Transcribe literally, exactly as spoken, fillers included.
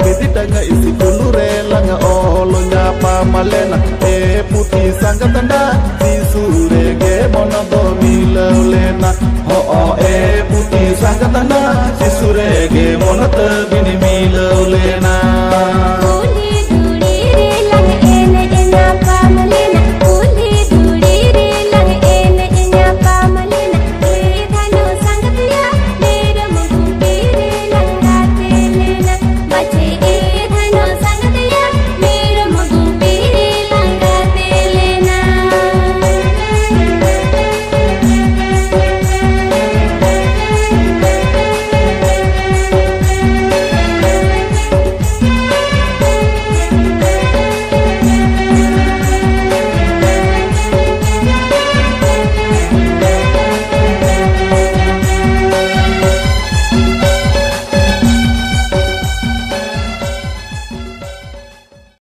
ᱵᱤᱫᱤ ᱴᱟᱸᱜᱟ school ᱨᱮ ᱞᱟᱝ ᱚᱞ ᱧᱟᱯᱟᱢ ᱞᱮᱱᱟ᱾ ᱮ ᱯᱩᱛᱷᱤ ᱥᱟᱸᱜᱟᱛ ᱱᱟ, ᱥᱤᱥᱩ ᱨᱮᱜᱮ ᱢᱚᱱ ᱫᱚ ᱢᱤᱞᱟᱹᱣ ᱞᱮᱱᱟ᱾ ᱦᱚᱸ ᱮ ᱯᱩᱛᱷᱤ ᱥᱟᱸᱜᱟᱛ ᱱᱟ, ᱥᱤᱥᱩ ᱨᱮᱜᱮ ᱢᱚᱱ ᱛᱟᱹᱵᱤᱱ ᱢᱤᱞᱟᱹᱣ